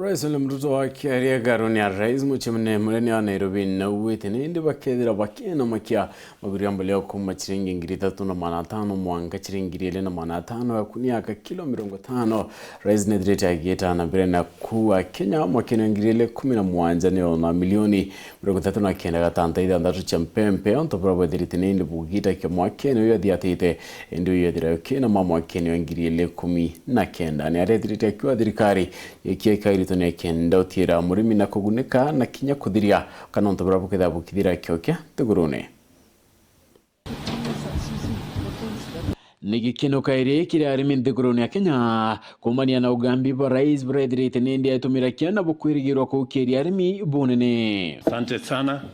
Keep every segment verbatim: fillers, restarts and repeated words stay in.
Rais William Ruto akiaria ngaruni ya Rais Muchemene munene wa Nairobi nauwite ni indi bakethira bakiena makia maguru ya mbolea kuma chiringi ngiri ithatu na magana atano mwanka chiringi ngiri ili na magana atano ya kunia aka kilo mirongo itano. Rais nethirite agita na mbere na kuuga Kenya mwakene wa ngiri ili kumi na mwanja ni ona milioni mirongo ithatu na kenda gatanta ithantatu cia mpempe, onto buria bwethirite ni indi bugita kia mwakene uyu athiatite, indi uyu ethira kina ma mwakene wa ngiri ili kumi na kenda. Ni arethirite akiuga thirikari ikia ikairito ni kenda utiira murimi na kugunika na kinya kuthiria kana onto buria bukethira bukithira kiokia nthigurune. Ni gikeno kairi kiri arimi nthigurune ya Kenya kumania na ugambi bwa rais burethirite ni indi atumira kiana bukwirigirwa kukiria arimi bunene. Asante sana.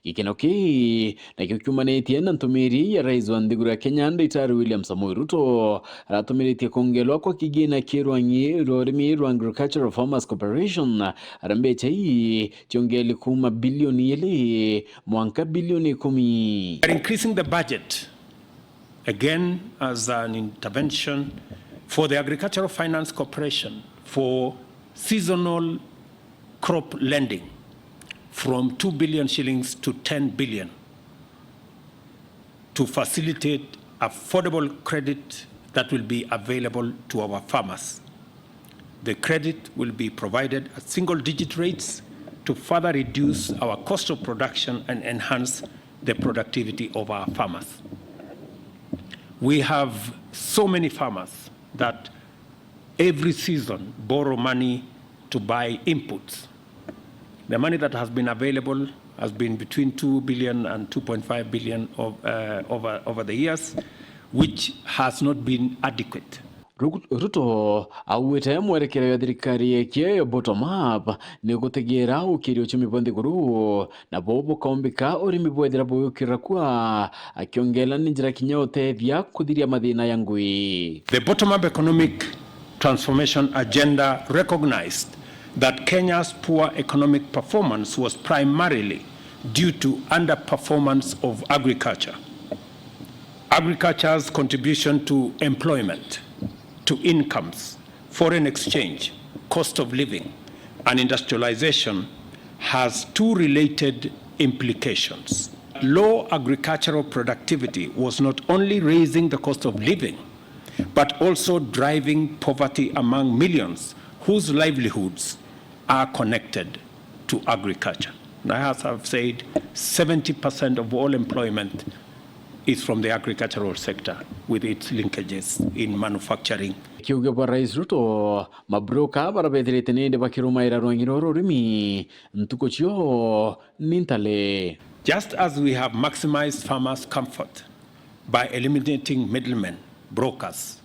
Gikeno kii nakio kiumanitie na ntumiri ya rais wa nthiguru ya Kenya, Daktari William Samoei Ruto, aratumiritie kwongerwa kwa kigina kia rwang'i rwa urimi rwa Agricultural Farmers Corporation, aria mbecha ii ciongeli kuma bilioni ili mwanka bilioni ikumi. We are increasing the budget again as an intervention for the Agricultural Finance Corporation for seasonal crop lending from two billion shillings to ten billion to facilitate affordable credit that will be available to our farmers. The credit will be provided at single-digit rates to further reduce our cost of production and enhance the productivity of our farmers. We have so many farmers that every season borrow money to buy inputs. The money that has been available has been between two billion and two point five billion of, uh, over, over the years, which has not been adequate. Ru-, Ruto augite mwerekero ya thirikari yekie bottom up ni gutigira ukiria uchumi bwa nthiguru, nabo bukaumbika urimi bwethira buyukirira kua, akiongera ni njira kinya utethia kuthiria mathina ya ngui. The bottom-up economic transformation agenda recognized that Kenya's poor economic performance was primarily due to underperformance of agriculture. Agriculture's contribution to employment, to incomes, foreign exchange, cost of living, and industrialization has two related implications. Low agricultural productivity was not only raising the cost of living, but also driving poverty among millions whose livelihoods are connected to agriculture. And as I've said, seventy percent of all employment is from the agricultural sector with its linkages in manufacturing. Kiugo bwa Rais Ruto, mabroka bara bethirite nindi bakirumaira rwangi rwa urimi ntuku cio ni ntale. Just as we have maximized farmers' comfort by eliminating middlemen, brokers,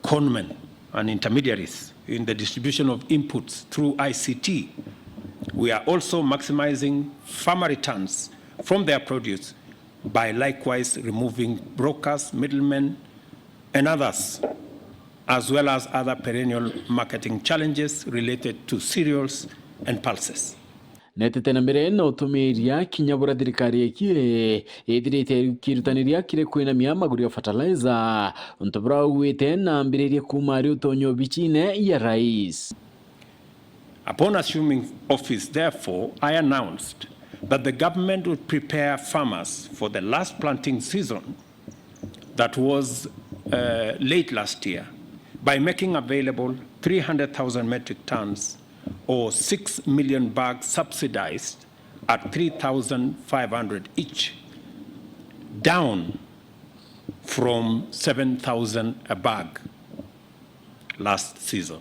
conmen, and intermediaries in the distribution of inputs through I C T, we are also maximizing farmer returns from their produce by likewise removing brokers, middlemen, and others, as well as other perennial marketing challenges related to cereals and pulses. Netete na mbere na utumiria kinya buria thirikari ikie ithirite ikirutaniria kiri kwinamia maguru ya fertilizer, untu buria augite na ambiririe kuuma ari utonyi obicine ya rais. Upon assuming office, therefore, I announced that the government would prepare farmers for the last planting season that was, uh, late last year by making available three hundred thousand metric tons or six million bags subsidized at three thousand five hundred each, down from seven thousand a bag last season.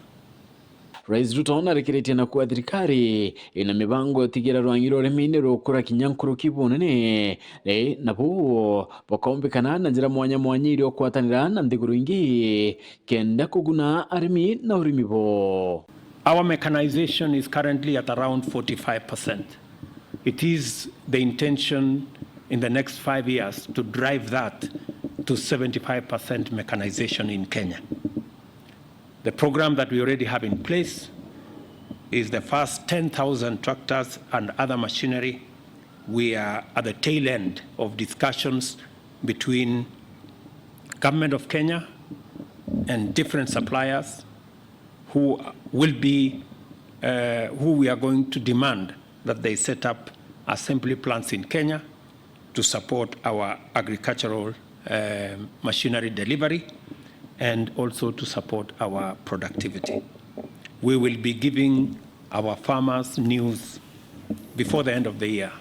Rais Ruto narikiritie na kuuga thirikari ina mibango ya utigira rwangi rwa urimi ni rukura kinya nkuruki bunene, eh, nabo bukaumbikana na njira mwanya mwanya iria ukwatanira na nthiguru ingi kenda kuguna arimi na urimi bo. Our mechanization is currently at around forty-five percent. It is the intention in the next five years to drive that to seventy-five percent mechanization in Kenya. The program that we already have in place is the first ten thousand tractors and other machinery. We are at the tail end of discussions between Government of Kenya and different suppliers who will be uh, who we are going to demand that they set up assembly plants in Kenya to support our agricultural, uh, machinery delivery and also to support our productivity. We will be giving our farmers news before the end of the year